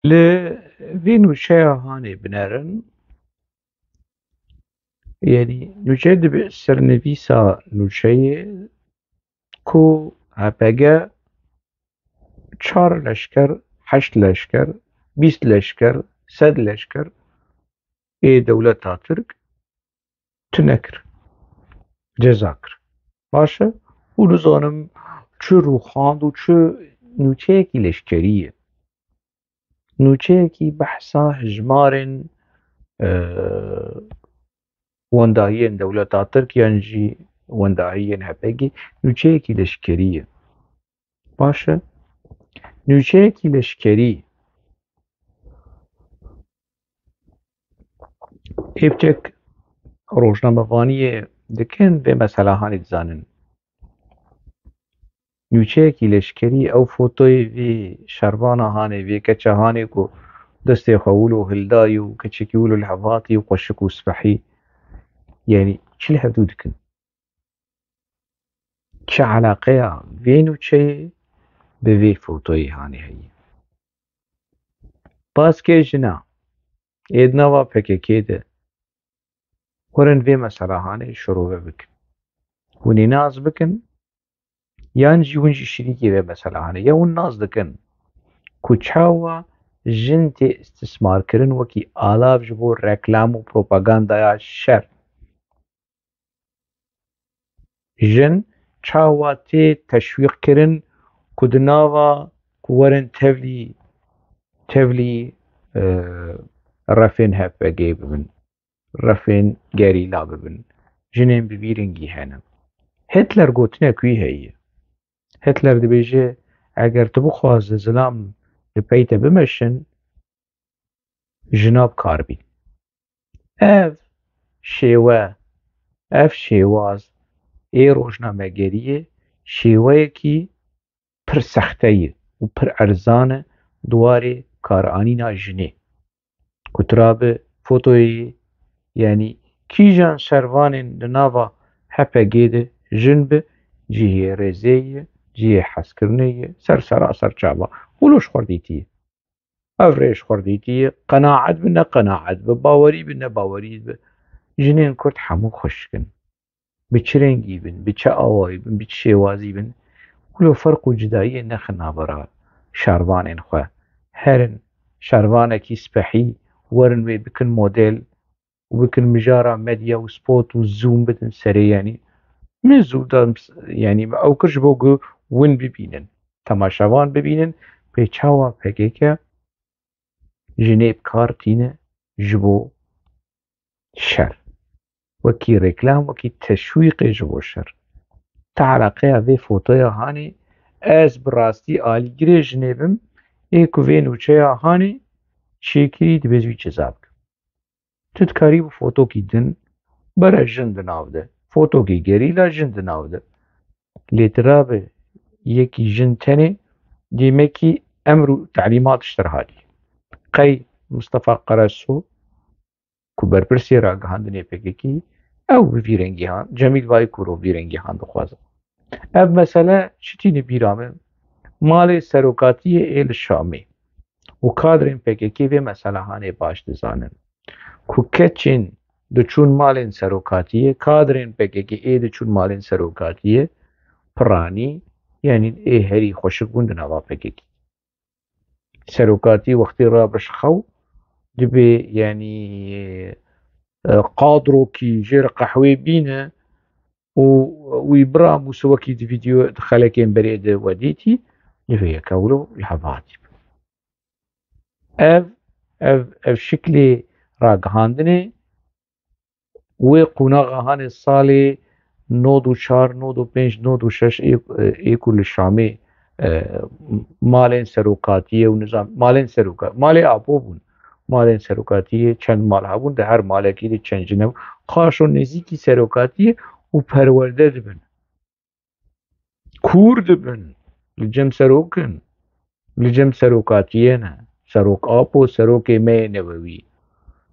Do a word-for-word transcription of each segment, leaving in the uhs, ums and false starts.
Li vê nûçeya hanê binerin, yanî nûçe dibe sernivîsa nûçeyê ku H P G çar leşker, heşt leşker, bîst leşker, sed leşker ê dewleta Tirk tune kir, ceza kir. Baş e? Û nizanim çi rûxand û çi nûçeyekî leşkerî ye. Nûçeyekî behsa hijmarên, e, wendahiyên dewleta Tirk yan jî wendahiyên H P G, nûçeyekî leşkerî ye. Baş e? Nûçeyekî leşkerî. Êvçek rojnamevaniyê dikin, vê mesela hanê dizanin. Nûçeyekî leşkerî, ew fotoyê vê şervana hanê, vê keça hanê ku destê xwe wilo hildayî û keçekî wilo li hev hatî û xweşik û spehî, yanî çi li hevdû dikin? Çi eleqeya vê nûçeyê bi vê fotoyê hanê heye? Baskê jina ê di nava P K K de, werin vê mesela hanê şirove bikin. Hûn ê nas bikin, yan jî hûn jî şirîkê vê mesela hanê. Ya hûn nas dikin ku çawa jin tê istismarkirin wekî alav ji bo reklam û propagandaya şer? Jin çawa tê teşwîqkirin ku di nava ku werin tevlî, tevlî, e, refên H P G bibin, refên gerîla bibin, jinên bi vî rengî hene. Hitler gotinek wî heye. Hitler dibêje, eger tu bixwaze zilam li pey te bimeşin, jina bi kar bî. Ev şêwe, ev şêwaz ê rojnamegeriyê şêweyekî pir sexte ye û pir erzan e di warê karanîna jinê. Ku tu rabe fotoyê, yanî kîjan şervanên di nava H P G de jin bi, cihê rêzê ye, cihê hezkirinê ye, ser sera ser çava. Wilo ji xwe dîtiye. Ev rê ji xwe dîtiye, qenaet bi, ne qenaet bi, bawerî bi, ne bawerî bi. Jinên Kurd hemû xweşik in. Bi çi rengî bin, bi çi awayî bin, bi çi şêwazî bin, wilo ferq û cudayiyê nexin navbera şervanên xwe. Herin şervanekî spehî, werin wê bikin model û bikin mijara medya û spot û zoom bidin serê, yanî min zoom da, yanî min ew kir ji bo ku win bibînin, temaşevan bibînin, pê çawa P K K jinê bi kar tîne ji bo şer. Wekî reklam, wekî teşwîqê ji bo şer. Ti eleqeya vê fotoya hanê, ez bi rastî alîgirê jinê bim, ê ku vê nûçeya hanê çêkirî, dibê ez wî ceza bikim. Tu dikarî bi fotokî din, bere jin di nav de. Fotokî gerîla jin di nav de. Lê tu rabe yekî jin tenê, dêmekî emr û telîmat ji te re hatiye. Qey Mustafa Karasu, ku berpirsê ragihandinê P K K, ew bi vî rengî han, Cemîl Baykurov vî rengî han dixwaze. Ev mesele çi tîne bîra min? Malê serokatiyê ê li Şamê û kadrên P K K vê meselehanê baş dizanin. Ku keçên diçûn malên serokatiyê, kadrên P K K ê diçûn malên serokatiyê, piranî, yanî ê herî xweşik bûn di nava P K K. Serokatî wextî rabe ji xew, dibê, yanî, e, qadrokî jê re qehwê bîne û wî biramûse wekî di vîdeo, di xelekên berê de we dîtî, divê yeke wilo li hev hatî. Ev, ev, ev şiklê ragihandinê wê qonaxa hanê salê nod û çar, nod û pênc, nod û şeş ê, ê ku li Şamê, e, malên serokatiyê û nizam, malên seroka-, malê Apo bûn. Malên serokatiyê çend mal hebûn, di her malekî de çend jin hebûn. Qaşo nêzîkî serokatiyê û perwerde dibin. Kûr dibin, li cem serok in, li cem serokatiyê ne. Serok Apo, serokê me yê newewî.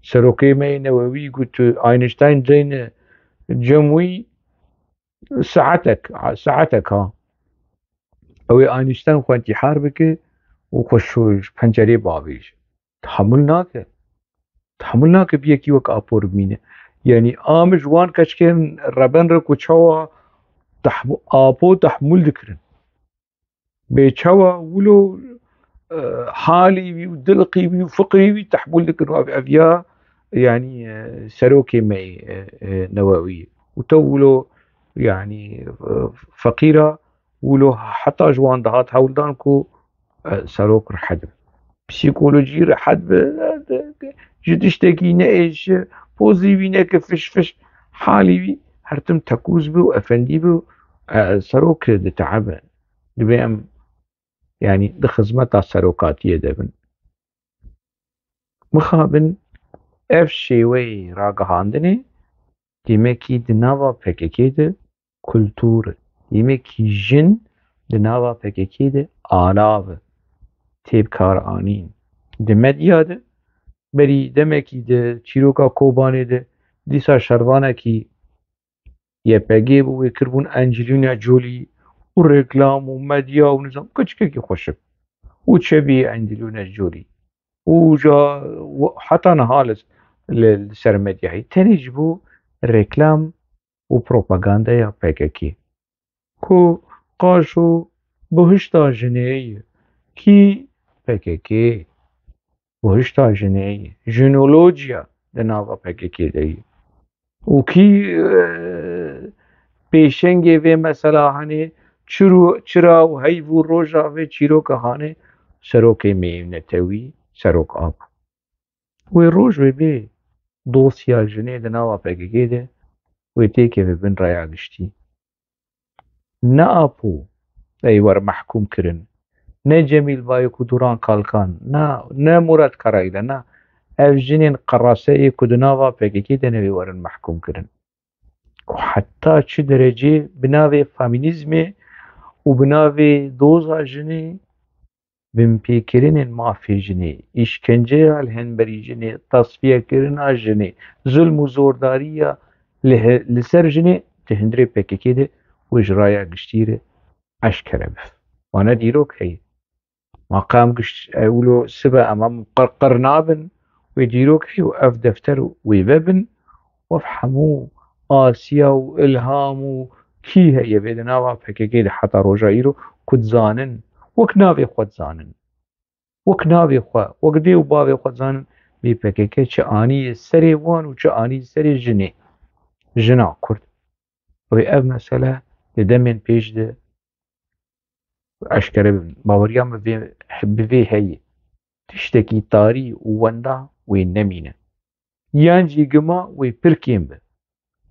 Serokê me yê newewî got, Einstein deyne cem wî saetek, saetek ha. Ew ê Einstein xwe întîhar bike, û xwe şo ji pencerê bavêje. Tehemûl nake. Tehemûl nake bi yekî wek Apo re bimîne. Yanî a min ji wan keçikên reben re ku çawa tehemû-, Apo tehemûl dikirin. Bê çawa wilo, e, halî wî û dilqî wî û fiqrî wî tehmûl dikin û ev, ev ya, yanî, e, serokê me yê, e, e, Newewî. Û te wilo, yanî, e, feqîra wilo heta ji wan dihat hewldan ku, e, serok rehet be. Psîkolojî rehet be, e, de, de, ji tiştekî neêş, pozî wî neke fiş fiş, halî wî her tim tekûz be û efendî be û, e, serok diteebe. Divê em, yanî di xizmeta serokatiyê de bin. Mixabin ev şêweyê ragihandinê dîmekî di nava P K K de kultûr e. Dîmekî jin di nava P K K de alav e. Tê bikaranîn. Di medya de berî demekî di çîroka Kobanê de dîsa şervanekî Y P G bû, wê kiribûn Angelina Jolie û reklam û medya û nizam keçikekî xweşik û çebî Angelina Jolie û ja heta niha li, li, li ser medyayê tenê ji bo reklam û propagandeya P K K. Ku qaşo bihişta jinê ye. Kî P K K? Bihişta jinê ye. Jinolojiya di nava P K K de ye. Û kî, e, pêşengê vê mesela hanê çiro-, çira û heyv û roja vê çîroka hanê serokê me yê netewî, serok Apo. Wê roj wê bê dosya jinê di nava P K K de wê têkeve bin raya giştî. Ne Apo ê were mehkûm kirin, ne Cemîl Bayik û Duran Kalkan, ne, ne Murat Karayla, ne. Ev jinên qerase yê ku di nava P K K de ne wê werin mehkûm kirin. Ku heta çi derecê bi navê feminîzmê û bi navê doza jinê binpêkirinên mafê jinê, îşkenceya li hemberî jinê, tasfiyekirina jinê, zulm û zordariya li he-, li ser jinê di hundirê P K K de wê ji raya giştî re eşkere bibe. Wana dîrok heye. Ma qe em giş-, e, wilo sibe em, em qir, qir nabin, wê dîrok heye û ev defter wê vebin û ev hemû asiya û ilham û kî heye vê di nava P K K de heta roja îro ku dizanin, wek navê xwe dizanin. Wek navê xwe, wek dê û bavê xwe dizanin, vê P K K çi anî serê wan û çi anî serê jinê, jina Kurd. Wê ev mesele di demên pêş de eşkere bibin. Baweriya min vê, bi vê heye. Tiştekî tarî û wenda wê nemîne. Yan jî gima wê pir kêm be.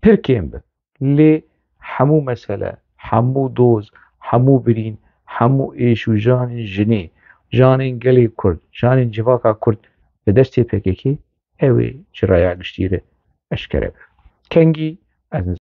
Pir kêm be. Lê hemû mesele, hemû doz, hemû birîn, hemû êş û janên jinê, janên gelê Kurd, janên civaka Kurd bi destê P K K, ew ê ji raya giştî re eşkere be. Kengî ez